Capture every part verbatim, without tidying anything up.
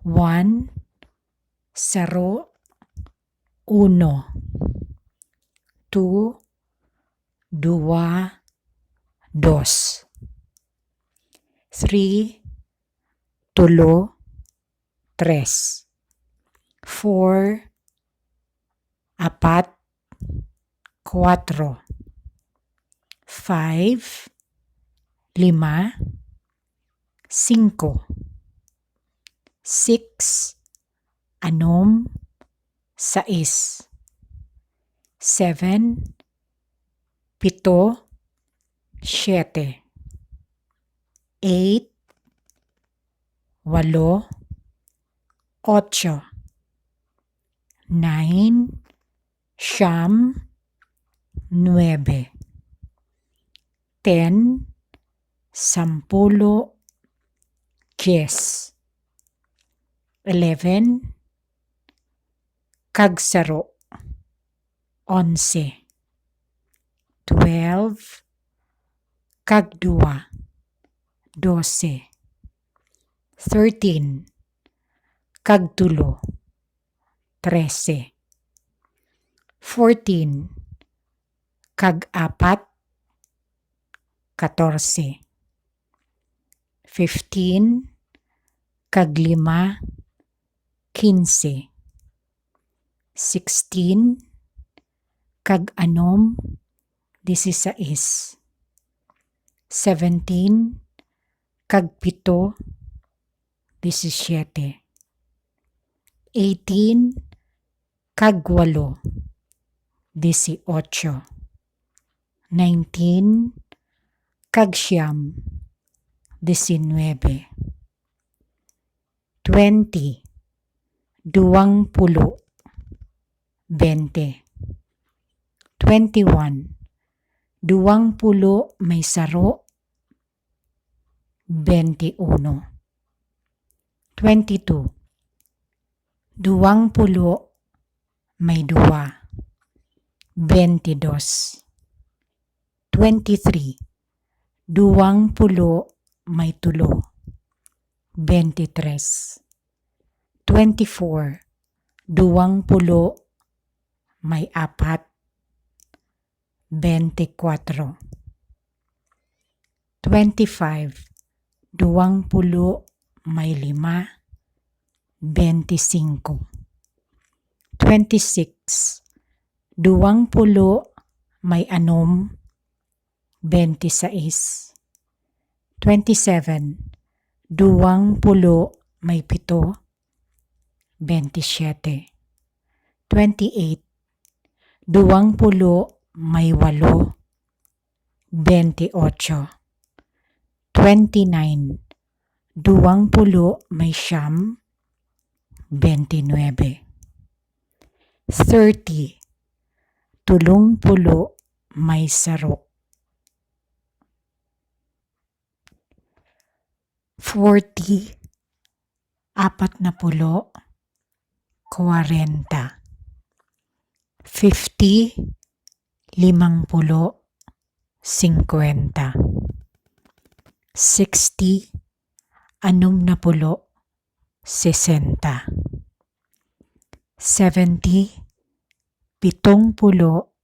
One, saro, uno. Two, duwa, dos. Three, tulo, tres. Four, apat, kwatro. Five, lima, singko. Six, anom, sais. Seven, pito, siyete. Eight, walo, otso. Nine, siyam, nuebe. Ten, sampulo, dyes. Eleven, kagsaro, onse. Twelve, kagduwa, dose. Thirteen, kagtulo, trese. Fourteen, kag-apat, katorse. Fifteen, kaglima, kinse. Sixteen, kag-anom, disisais. Seventeen, kagpito, disisiete. Eighteen, kagwalo, disiotso. Nineteen, kagsiyam, disinuebe. Twenty, duwang pulo, bente. Twenty-one, duwang pulo may saro, bente uno. Twenty-two, duwang pulo may duwa, bente dos. Twenty-three, duwang pulo may tulo, bente tres. Twenty-four, duwang pulo may apat, bente kwatro. Twenty-five, duwang pulo may lima, bente singko. Twenty-six, duwang pulo may anom, bente sais. Twenty-seven, duwang pulo may pito, bente siete. Twenty-eight, duwang pulo may walo, bente otso. Twenty-nine, duwang pulo may siyam, bente nuebe. Thirty, tolong pulo may saro. Forty, apat na pulo, kwarenta. Fifty, limang pulo, singkwenta. Sixty, anom na pulo, sesenta. Seventy, pitong pulo,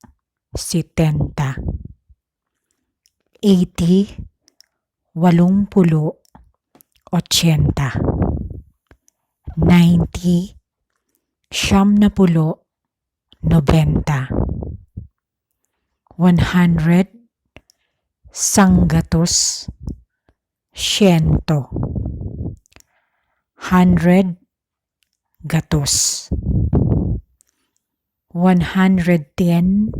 setenta. Eighty, walong pulo, ochenta. Ninety, siyam na pulo, nobenta. One hundred, sanggatos, siyento. Hundred, gatos. One hundred ten,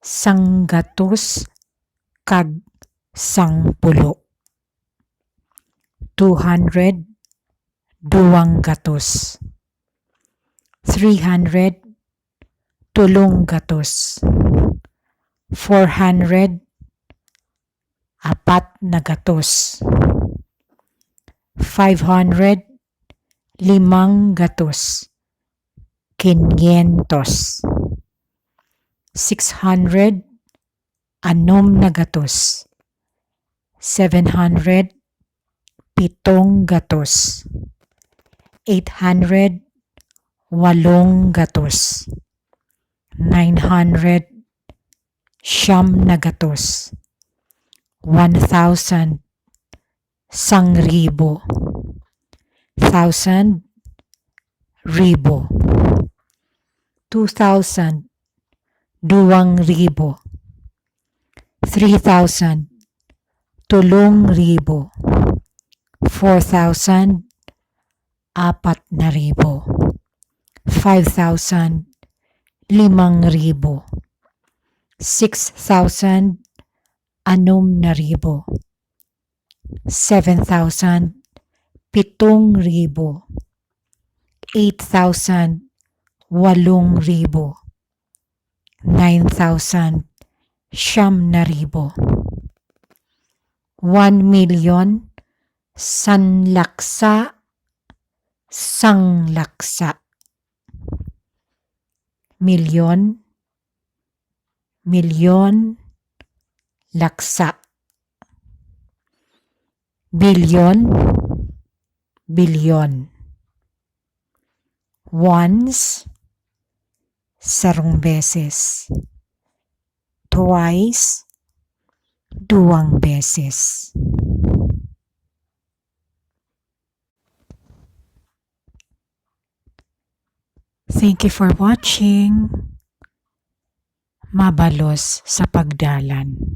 sanggatos kag sangpulo. Two hundred, duwang gatos. Three hundred, tolong gatos. Four hundred, apat na gatos. Five hundred, limang gatos. Quinientos. Six hundred, anom na gatos. Seven hundred, pitong gatos. Eight hundred, walong gatos. Nine hundred, siyam na gatos. One thousand, sangribo. Thousand, ribo. Two thousand, duwang ribo. Three thousand, tolong ribo. Four thousand, apat na ribo. Five thousand, limang ribo. Six thousand, anom na ribo. Seven thousand, pitong ribo. Eight thousand, walong ribo. Nine thousand, siyam na ribo. One million, sanlaksa, sanglaksa. Milyon, milyon, laksa. Bilyon, bilyon. Once, sarong beses. Twice, duwang beses. Thank you for watching. Mabalos sa pagdalan.